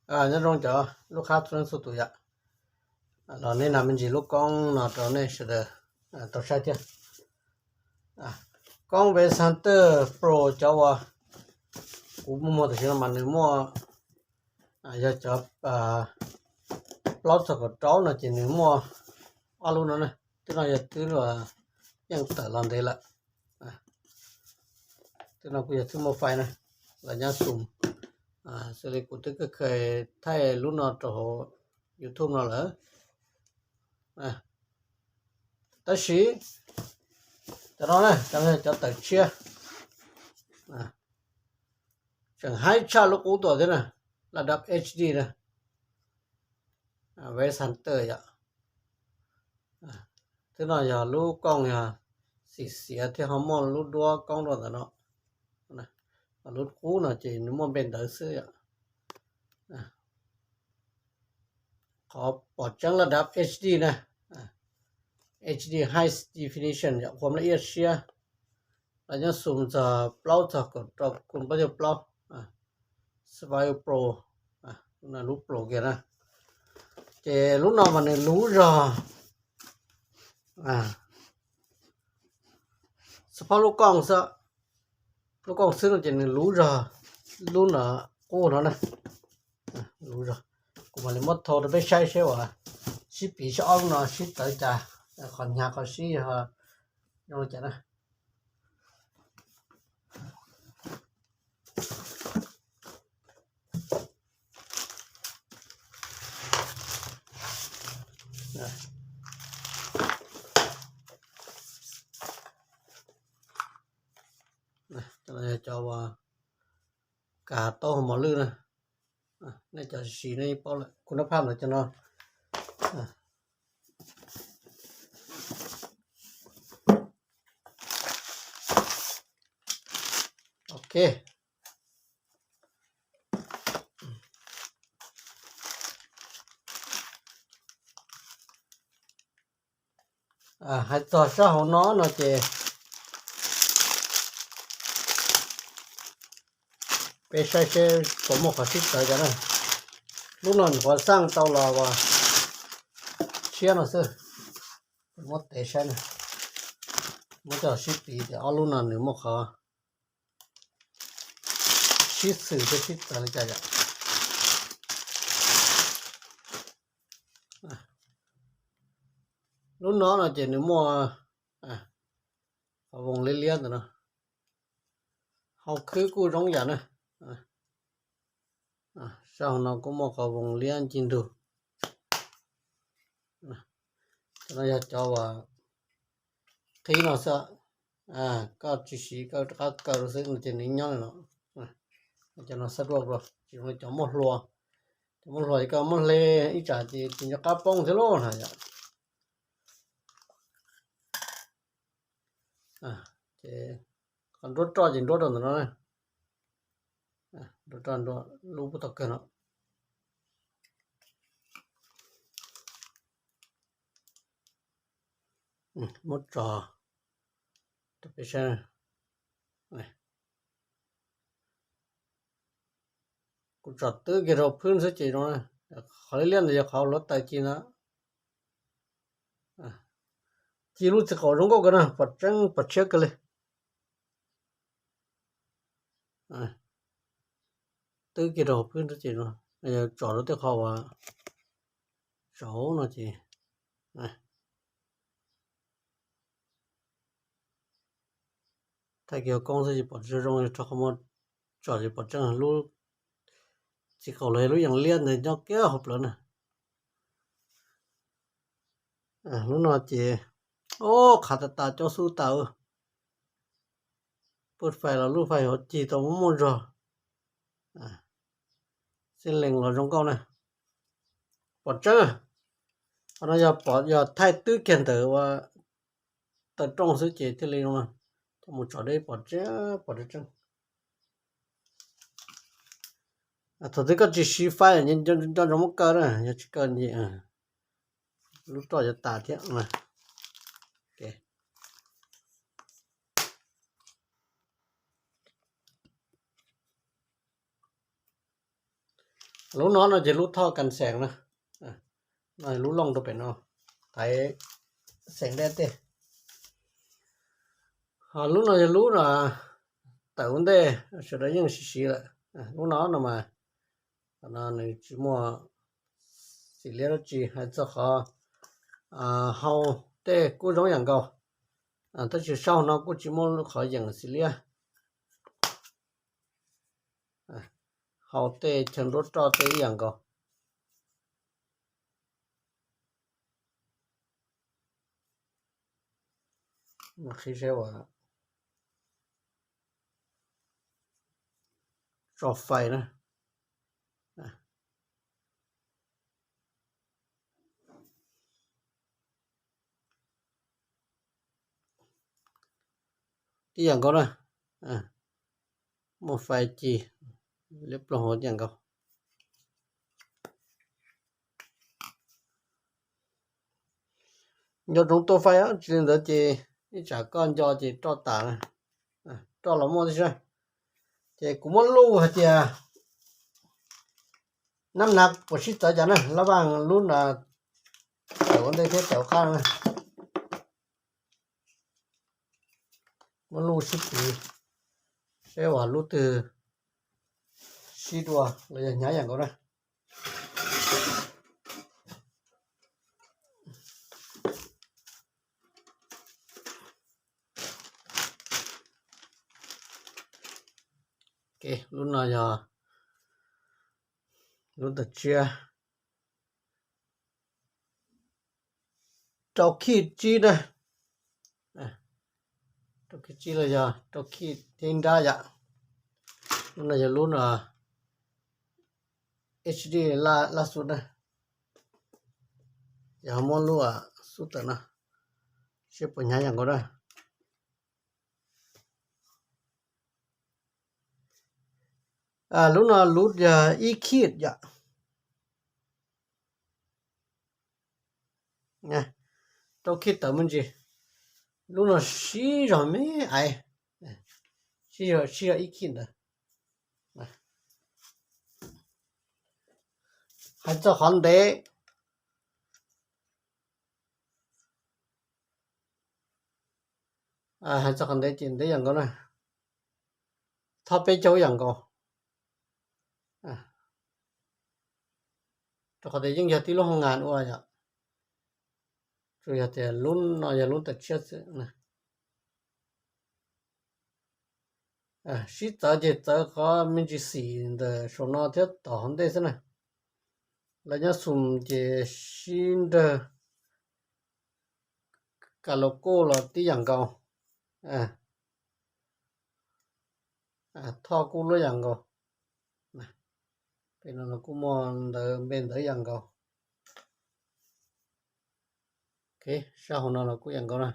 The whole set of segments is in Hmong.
Nyob zoo cov lub qab txhua leej txhua tus yom, los nej nam me ntsis lub koob no rau nej sawv daws tau saib thiab. Koob Wave Hunter Pro cov uas kuv muag muag tam sim no mas nws muaj, yog cov plaub txog kaum rau no ces nws muaj ob lub no na. Twb no yog twb yeej tawm los ntev lawm. Twb no kuj yog twb muaj fais na, los nyob xum. Xws li kuv twb kheev thaij lub no rau hauv YouTube no lawm. Tab sis cov no na, cov no yog cov tawm tshiab, tseem haib tshaj lub qub tuaj thiab na, laj dab H D na, Wave Hunter yom. Twb no yog lub kooj yog xim xiav thiab ho muaj lub duab koob rau ntawm no. Lub qub no ces nws muaj npe ntawd xwb yom. Qhov pom tseeb laj dab H D na, H D High Definition yom, qhuam laj iab siab. Los nyob xum txog plaub txog kaum rau kun plaub caug plaub, Sapphire Pro, lub Pro kiag na. Ces lub no mas nws luv zog. Xab phob lub kooj xwb, lub kooj xwb no ces nws luv zog lub no qub no na. Luv zog, kuv mam li muab thau rau peb saib seb uas sib piv sib ob lub no sib txawv cas, qhov hnyav qhov sib yog zoo li cas na. Cov uas kav taub hau mos lwj na, nej cov siv nej paub lawm, kuv nab phaj ntawd cov no. Ok. Hais txog sab hauv no no ces peb saib seb puas muaj qhov sib txawv cas na. Lub no nyuam qhuav xaj tau los uas tshiab no xwb. Muab tev saib na, muab coj sib piv tias ob lub no nws muaj qhov sib xws thiab sib txawv li cas yom. Lub no no ces nws muaj qhov voos liab liab ntawm no, hau khwb kuj zoo yam na. Sab hauv no kuj muaj qhov voos liab ncig ntug. Cov no yog cov uas qhib no xwb, koj tsis siv koj rov qab kaw rau xwb no ces nws nyob li no. Cov no xab ruaj ruaj tsis zoo li cov muaj hlua. Cov muaj hlua ces koj muab hle ib tsam ces tsis nco qab poob thiab lauj na yom. Ces qhov nruab roj ces nruab rau ntawm no na. Nruab roj nruab lub pub tau kawg no. Muab tso rau peb saib. Kuv tso twb kiag rau phwb xwb ces zoo na. Qhov liab liab ntawd yog qhov hluav taws ci na. Ci lub txiv qaum zoo nkauj kawg na, pom tseeb pom tshiab kawg li. Twb kiag rau hauv phwb xwb ces zoo. Yog tso rau tej qhov uas saud no ces thaij kiag koob xwb ces pom tsis zoo, yog rau qhov muaj tso ces pom tseeb lub txiv qaum los lub yees liab ntawd nyob kiag hauv plawv na. Lub no ces, o, qhav tas tas cov xub tas. Pub fais los lub fais hov cig tau muaj muaj zog. Xij lees los zoo nkauj na. Pom tseeb. Qhov no yog pom yog thaij twb kiag ntawm ua taw rooj xwb ces thiaj li zoo no. Coj mus tso deb pom tseeb pom tseeb. Thaum twg koj tsis siv fais nco ntsoov muab kaw na, yog tsis kaw ces lub roj yuav tas thiab. Lub no no ces lub thoj kas xeem na, no lub looj rau pem no, thaiv xeem dej tej. Ho lub no yog lub no tawm ua ntej, sawv daws yeej siv siv lawm. Lub no no mas, no nws tsis muaj xim liab dab tsi, hais txog qhov hau tej kuj zoo yam nkaus, tab sis saum no kuj tsis muaj qhov yeem xim liab. Hau tej chaw nruab roj tej ib yam nkaus. Qhib seb uas tso fais na. Tib yam nkaus na, muaj fais ci liab ploog ib yam nkaus. Nco ntsoov tua fais, tsis li ntawd ces ib tsam koj nco ces roj tas, roj los muaj tib si. Ces kuv muab luj hais tias nab nav puas sib txawv cas na, lab vaj lub no tawm ua ntej thiab tawm ua qab na. Muab luj sib piv seb uas lub twg sib dua los yog hnyav yam nkaus na. Lub no yog lub tawm tshiab. Rau khij tsib na, rau khij tsib los yog rau khij thiab nrab yom. Lub no yog lub no H D laj xub na, yog muab lub xub tawm no, seb puas hnyav yam nkaus na. Lub no lub yog ib khij yom. Rau khij tawm me ntsis, lub no sib zog me aiv, sib zog ib khij ntawd. Hais txog qhov ntev, hais txog qhov ntev ces ntev yam nkaus na, thoj peb caug yam nkaus. Rau qhov tias yeej yog tib lub hoo ngas ua yom, tsuas yog tias lub no yog lub tawm tshiab xwb. Sib txawv ces txawv qhov me ntsis xim ntawm saum no thiab tom hauv ntej xwb na. Lawv nyob xum ces sib nrawg, kas los kuj los tib yam nkaus, thoj kuj luaj yam nkaus. Pem no los kuj muaj ntawv npe ntawv yam nkaus. Sab hauv no los kuj yam nkaus na.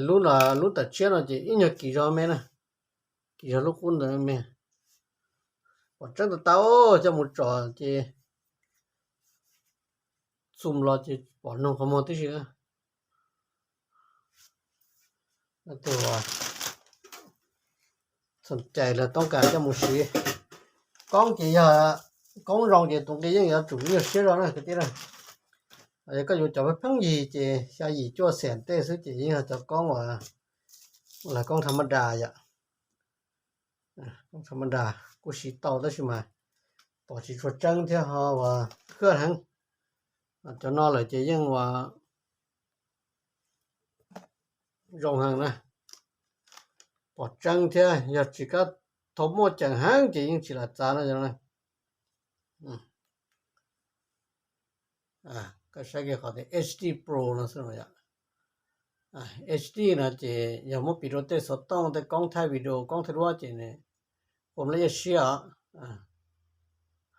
Lub no, lub tawm tshiab no ces ib nyuag kis zog me na, kis zog lub qub ntawd me. Pom tseeb tau tau, coj mus tsom ces xum los ces pom noog qhov muag tib si. Tus txhaum cais los toob kas coj mus siv. Koob ces yog koob zoo ces tus nqi yeej yuav tsum nyuaj siab zog na kwv tij na. Yog koj yuav cov pheej yig ces xya yim cuaj xees tej xwb ces yeej yog cov koob uas lawv koob tha maj das yom. Koob tha maj das kuj siv tau tab sis mas pom tsis tshua tseeb thiab ho uas khwj heev. Cov no lawm ces yeej uas zoo heev na, pom tseeb thiab yog tsis kab thaum muaj ceem heev ces yeej tsis lam txav no. Koj saib kiag qhov tias H D Pro no xwb no yom. H D no ces yog muab piv rau tej xov tooj tej koob thaij video koob thaij duab ces nws qhuam laj iaj siab os.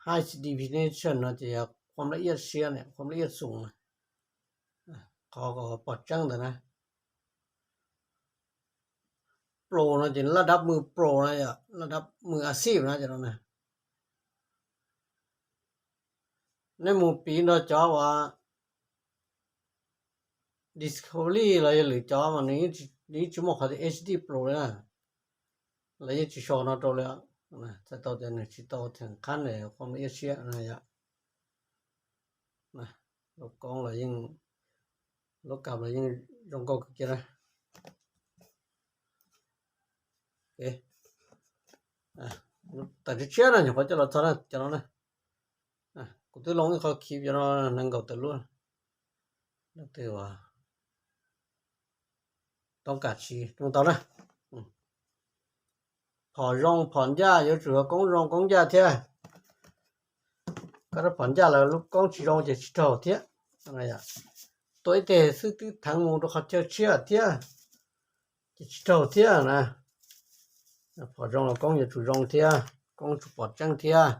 High definition no ces yog qhuam laj iaj siab ne, qhuam laj iaj xoom na. Qhov pom tseeb ntawd na. Pro no ces laj dab mws pro na, laj dab mws a xij na ces no na. Nej mus piv nrog cov uas Discovery los yog lwm cov mas nws yeej tsis muaj qhov tias H D Pro li na. Lawv yeej tsis sau no rau li. Txhais tau tias nws tsis tau theem qhab ntawm qhov muaj iab siab no yom. Lub koob los yeej, lub kam los yeej zoo nkauj kawg kiag na. Tawm tshiab tshiab na, nyuam qhuav coj los txog na cov no na. Kuv twb loo ib qho khi cov no nees nkaum tawm lub, leej twg uas toob kam siv zoo tau na. Phom zoo phom ncaj yuav tsum yog koob zoo koob ncaj thiab. Koj rab phom ncaj lawm lub koob tsis zoo ces tsis raug thiab. Tua ib teg xwb twb theev mus rau qhov chaw tshiab thiab, ces tsis raug thiab na. Phom zoo los koob yuav tsum zoo thiab, koob tsum pom tseeb thiab,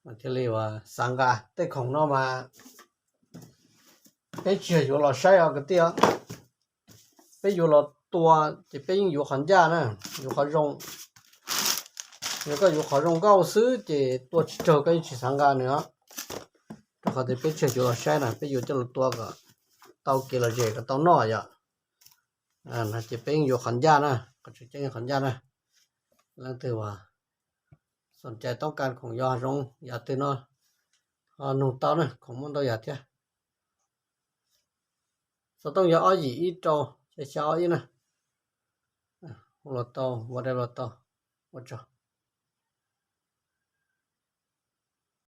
mas thiaj li uas xav nqa. Tej khoom no mas peb tsis yog yuav los saib os kwv tij os, peb yuav los tua ces peb yeej yuav qhov ncaj na, yuav qhov zoo. Yog koj yuav qhov zoo nkauj xwb ces tua tsis raug koj yeej tsis xav nqa nws os. Rau qhov tias peb tsis yog yuav los saib na, peb yuav coj los tua kom tau kev lom zem kom tau noj yom. Ces peb yeej yuav qhov ncaj na, qhov tseem ceeb qhov ncaj na. Leej twg uas xom cai toob kas khoom yog zoo yam twg no ho nug tau na, khoom muaj ntau yam thiab. Xov tooj yog ob yim ib rau xya xya ob ib na. Hu los tau, WhatsApp los tau, ua tsaug.